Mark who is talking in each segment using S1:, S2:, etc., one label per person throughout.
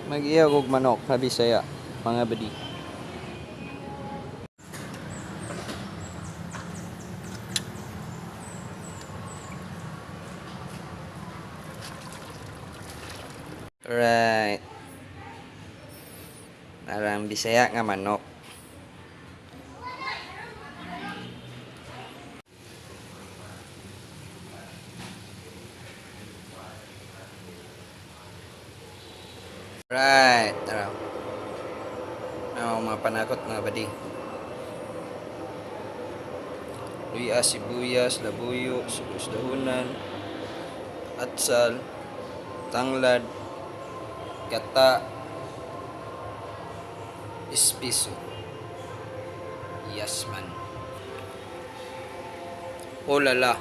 S1: Mag-iya og manok sa Bisaya, mga badi. Right. Parang Bisaya nga manok. Right. Tara. Mga panakot mga badi. Luya, sibuyas, labuyo, sibuyas dahunan, atsal, tanglad, gata, espiso. Yes man. Oh lala.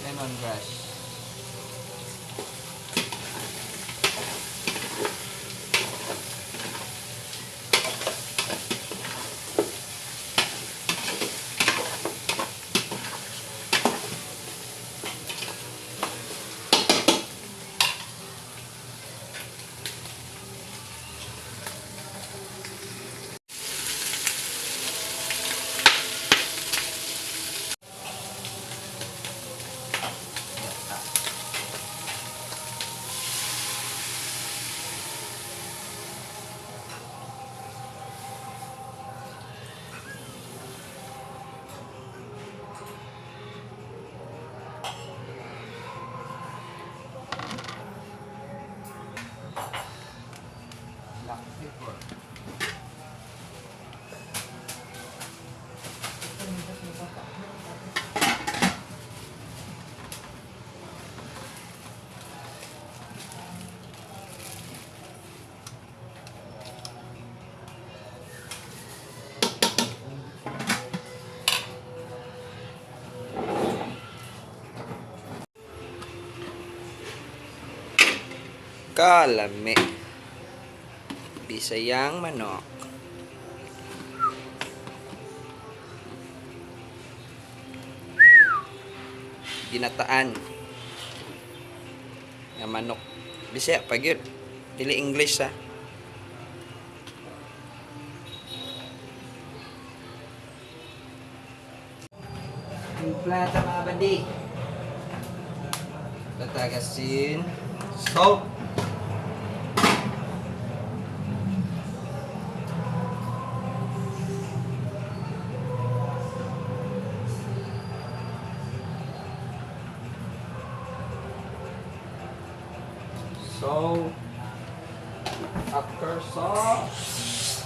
S1: Lemongrass. Black pepper. Kalame. Bisayang manok. Ginataan nga manok. Bisaya pa gyud. Dili English ha. Plata mga bandi. Tatagasin. Salt. So, after sauce,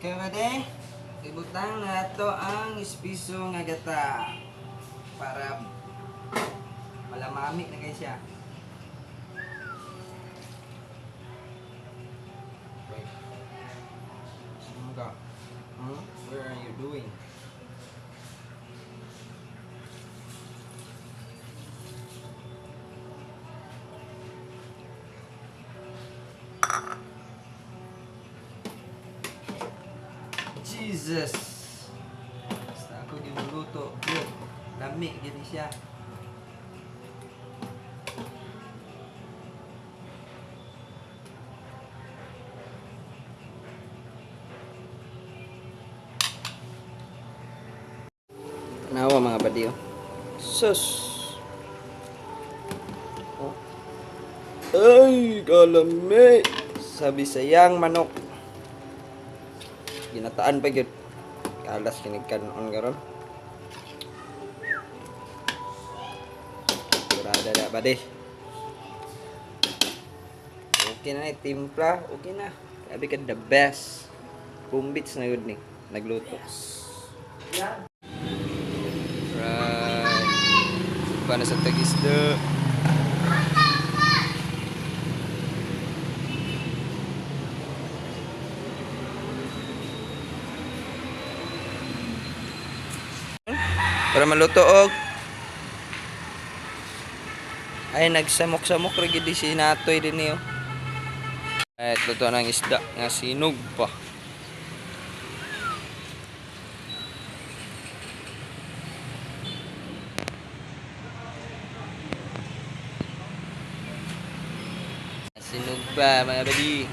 S1: Okay, pwede? Ibutang na ito ang espiso nga gata para malamami na guys siya. Wait. Ano ka? Where are you doing? Jesus! Basta ako gimuluto. Good. Lami, gini siya. Tanawa mga badiyo. Sus! Oh. Ay, kalami! Sabi sayang manok. Ginataan pa gyud. Kalas kinig kanon karon. Kurada na ba di? Okay na ni timpla, okay na. Sabi ka the best. Bumbits na yun ni nagluto. Right. Paano sa tagisda? Para maluto og ay nagsamok-samok ra gid si natoy din niyo. Ay luto ng isda nga sinog pa. Sinog pa mga badi.